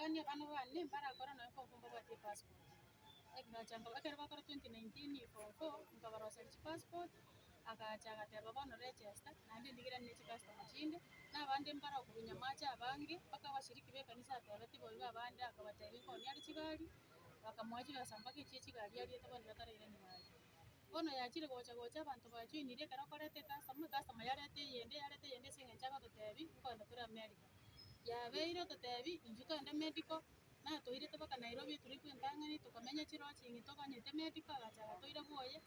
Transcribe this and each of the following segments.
Nkogakania abana bane mbarakora nonye form four mbabwati epassport. Egacha nka ekero bakora 2019 form four, nkabaroseria chipassport, agacha agateba bono register, naende ndigeranie ne chicustomer chinde, na abande mbare okorwa Nyamache abange, mpaka abashiriki ba ekanisa atebetie boigo abande akabatebia nkooni are chigari, bakamoa chibesa mpaka echie chigari ariete bono batarairani gari. Bono yachire gocha gocha abanto bajoinirie ekero okoreta ecustomer, ecustomer yareta eyende yareta eyende ase eng'encho agototebia nkoenda tore America. Yabeire ototebia intwe togende medical, natoire mpaka Nairobi etrip entang'ani tokamenya chilodging tokonyete medical agacha agatoira bwoye,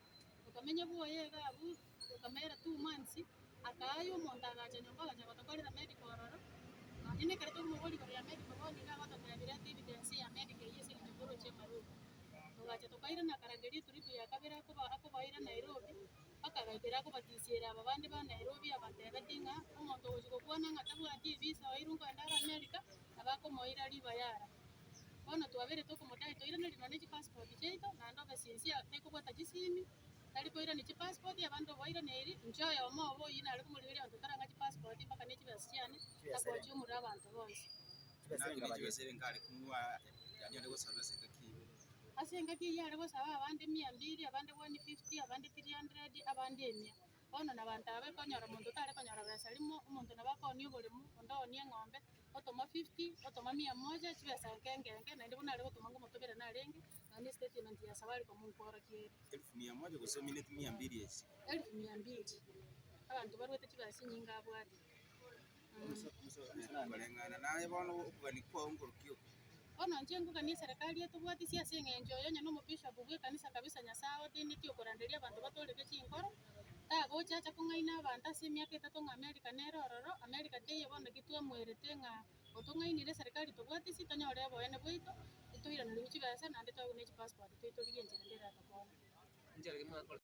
tokamenya bwoye iga abwo tokamera 2 months, akaaya omonto agacha nyomba agacha gotokorera medical ororo, nonye na ekero tokomoboria igoro ya medical bono iga agototebia reta evidence ya medical eywo ase eng'encho toroche ebarua. Togacha tokairana akarangeria etrip ya kabere akoba akobaira Nairobi, mpaka agaikera akobatisiera aba bande ba Nairobi abatebetie ng'a omonto ogochia gokwana ng'a tabwati evisa oirwe nkoenda are America, nabo akomoira ribayara. Bono twabeire tokomodai toiranerie nonye chipassport chiaito, naende obe sincere tekobwata chisimi, tari koirania chipassport abande obairaneiri, inche oyomo obo oyio nare komorigereria abanto tarang'a chipassport mpaka ne chibesa chiane, takochia omorero abanto bonsi. Ase engaki eyio are gosaba abande mia mbili, abande 150, abande 300, abande emia. Bono na abanto aba ekonyora monto tare konyora besa rimo, omonto nabo akoonia oboremo, onde oonie eng'ombe, otoma 50, otoma mia moja, chibesa nke nke nke, naende buna are gotoma ngomotobera narenge, nonya ne statement ya Safaricom nkworokia ere. Elfu mia moja gose omineti mia mbili echi? Elfu mia mbili. Abanto barwete chibesa chinyinge abwate. Koreng'ana naye bono okogania kwao nkorokia oko. Bono inche nkogania eserekari etobwatisie ase eng'encho oyo onye na omobishop bwa ekanisa kabisa Nyasaye aotenetie okoranderia abanto batoreke chinkoro, tagocha acha kong'aina abanto ase emiaka etato ng'a America nere ororo, America teiyo bono naki twamoerete ng'a otong'ainire eserekari tobwatisie tonyore oboene bwaito, toiranerigwe chibesa naende toegwe ne chipassport toitorigie enchera ende eratokonye.